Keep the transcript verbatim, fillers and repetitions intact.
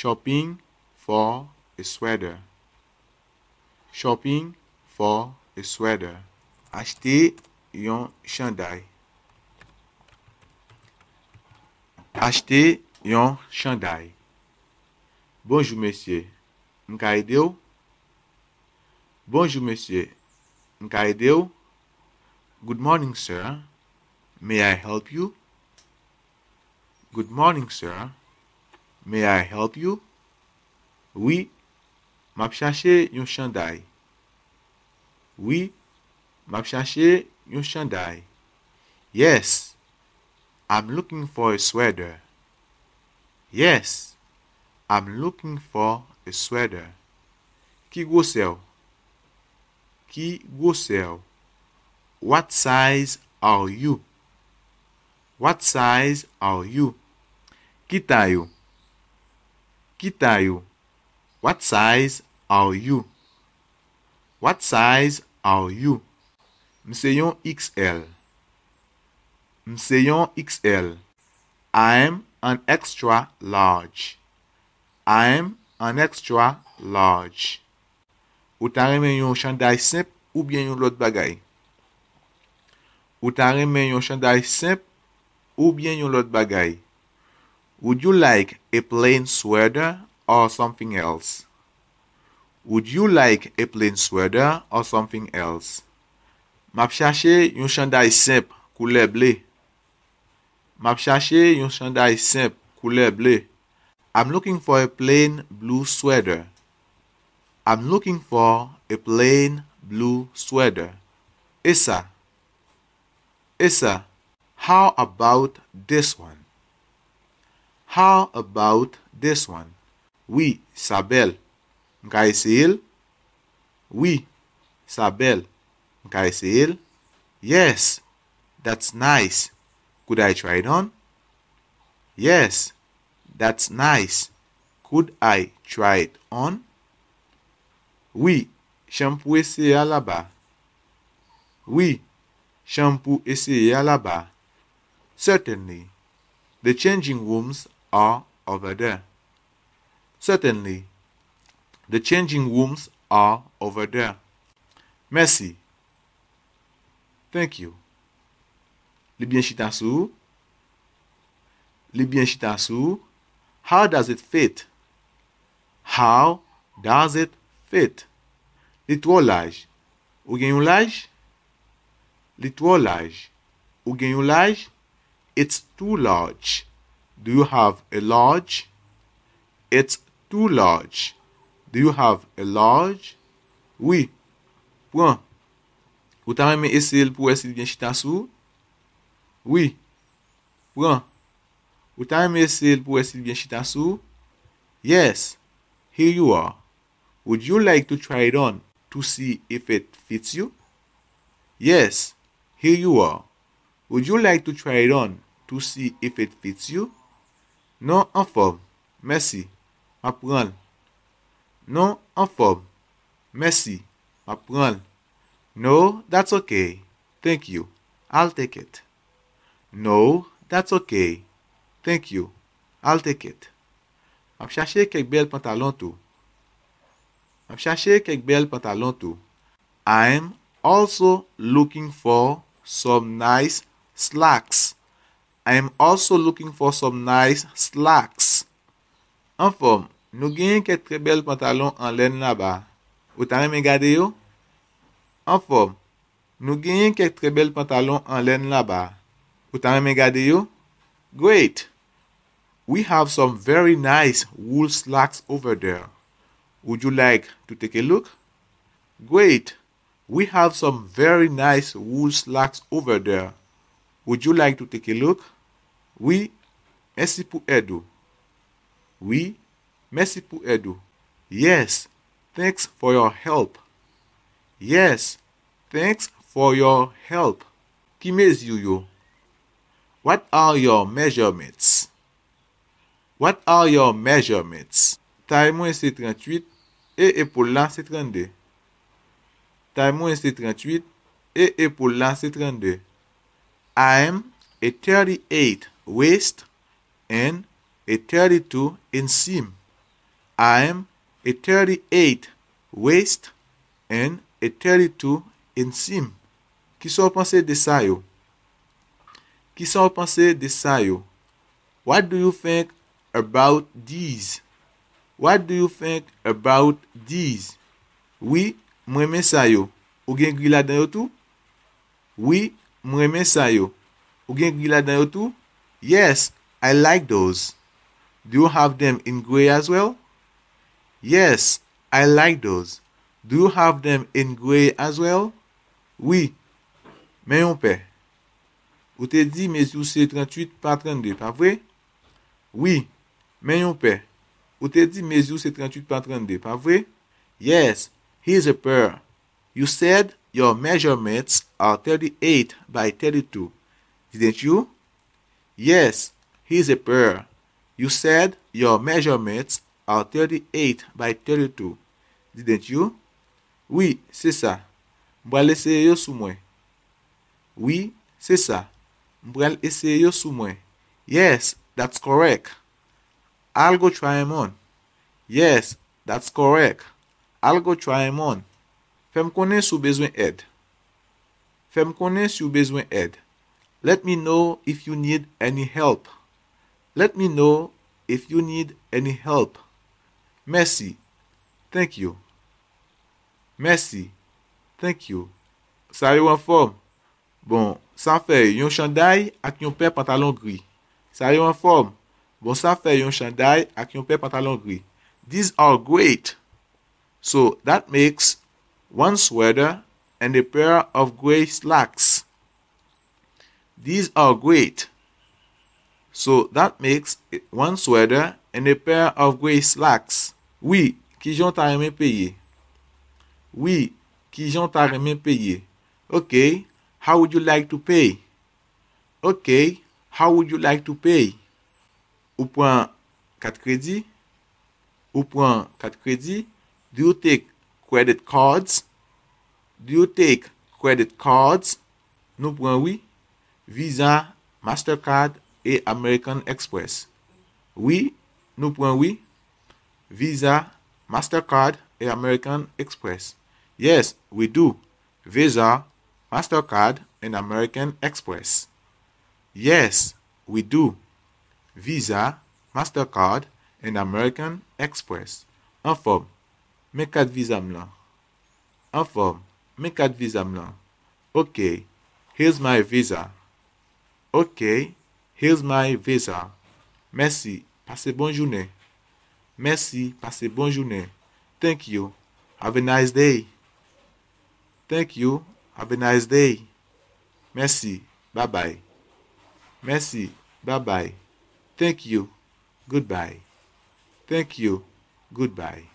Shopping for a sweater. Shopping for a sweater. Achte yon chanday. Achte yon chanday. Bonjou, mesye. M ka ede w? Bonjou, mesye. M ka ede w? Good morning, sir. May I help you? Good morning, sir. May I help you? Wi, m ap chache yon chanday. Wi, m ap chache yon chanday. Yes, I'm looking for a sweater. Yes, I'm looking for a sweater. Ki gwosè w? Ki gwosè w? What size are you? What size are you? Ki tay ou? Ki tay ou? What size are you? What size are you? M se yon X L. M se yon X L. I'm an extra large. I'm an extra large. Ou ta renmen yon chanday senp oubyen yon lòt bagay? Ou ta renmen yon chanday senp oubyen yon lòt bagay? Would you like a plain sweater or something else? Would you like a plain sweater or something else? M ap chache yon chanday senp koulè ble. M ap chache yon chanday senp koulè ble. I'm looking for a plain blue sweater. I'm looking for a plain blue sweater. E sa? E sa? How about this one? How about this one? Wi, sa bèl. M ka eseye l? Wi, sa bèl. M ka eseye l? Yes, that's nice. Could I try it on? Yes, that's nice. Could I try it on? Wi, chanm pou eseye a laba. Wi, chanm pou eseye a laba. Certainly. The changing rooms are over there. Certainly. The changing rooms are over there. Mèsi. Thank you. Li byen chita sou ou? Li byen chita sou ou? How does it fit? How does it fit? Li twò laj. Ou gen yon laj? Li twò laj. Ou gen yon laj? It's too large. Do you have a large? It's too large. Do you have a large? Wi. Pran. Ou ta renmen eseye l pou wè si l byen chita sou ou? Wi. Pran. Ou ta renmen eseye l pou wè si l byen chita sou ou? Yes. Here you are. Would you like to try it on to see if it fits you? Yes. Here you are. Would you like to try it on to see if it fits you? Non, anfòm. Mèsi. M ap pran l. Non, anfòm. Mèsi. M ap pran l. No, that's okay. Thank you. I'll take it. No, that's okay. Thank you. I'll take it. M ap chache kèk bèl pantalon tou. M ap chache kèk bèl pantalon tou. I'm also looking for some nice slacks. I'm also looking for some nice slacks. Anfòm, nou genyen kèk trè bèl pantalon an lèn laba. Ou ta renmen gade yo? Anfòm, nou genyen kèk trè bèl pantalon an lèn laba. Ou ta renmen gade yo? Great! We have some very nice wool slacks over there. Would you like to take a look? Great! We have some very nice wool slacks over there. Would you like to take a look? Wi, mèsi pou èd ou. Wi, mèsi pou èd ou. Yes, thanks for your help. Yes, thanks for your help. Ki mezi w yo? What are your measurements? What are your measurements? Tay mwen se tranntuit e epòl la se trannde. Tay mwen se tranntuit e epòl la se trannde. I'm a thirty-eight waist and a thirty-two inseam. arm, a thirty-eight waist, and a thirty-two inseam. Kisa w panse de sa yo? Kisa w panse de sa yo? What do you think about these? What do you think about these? Wi, m renmen sa yo. Ou gen gri ladan yo tou? Wi, m renmen sa yo. Ou gen gri ladan yo tou? Yes, I like those. Do you have them in gray as well? Yes, I like those. Do you have them in gray as well? Wi, men yon pè. Ou te di mezi w se tranntuit pa trannde, pa vre? Wi, men yon pè. Ou te di mezi w se tranntuit pa trannde, pa vre? Yes, here's a pair. You said your measurements are thirty-eight by thirty-two, didn't you? Yes, here's a pair. You said your measurements are thirty-eight by thirty-two, didn't you? Wi, se sa. M pral eseye yo sou mwen. Wi, se sa. M pral eseye yo sou mwen. Yes, that's correct. I'll go try 'em on. Yes, that's correct. I'll go try 'em on. Fè m konnen si w bezwen èd. Fè m konnen si w bezwen èd. Let me know if you need any help. Let me know if you need any help. Mèsi. Thank you. Mèsi. Thank you. Sa yo anfòm? Bon, sa fè yon chanday ak yon pè pantalon gri. Sa yo anfòm? Bon, sa fè yon chanday ak yon pè pantalon gri. These are great. So that makes one sweater and a pair of gray slacks. These are great. So that makes one sweater and a pair of gray slacks. Wi, kijan w ta renmen peye? Wi, kijan w ta renmen peye? Okay, how would you like to pay? Okay, how would you like to pay? Ou pran kat kredi? Ou pran kat kredi? Do you take credit cards? Do you take credit cards? Nou pran wi. Visa, Mastercard e American Express. Wi, nou pran wi. Visa, Mastercard e American Express. Yes, we do. Visa, Mastercard and American Express. Yes, we do. Visa, Mastercard and American Express. Anfòm. Men kat viza m lan. Anfòm. Men kat viza m lan. Okay, here's my visa. Okay, here's my visa. Mèsi. Pase bon jounen. Mèsi. Pase bon jounen. Thank you. Have a nice day. Thank you. Have a nice day. Mèsi. Babay. Mèsi. Babay. Thank you. Goodbye. Thank you. Goodbye.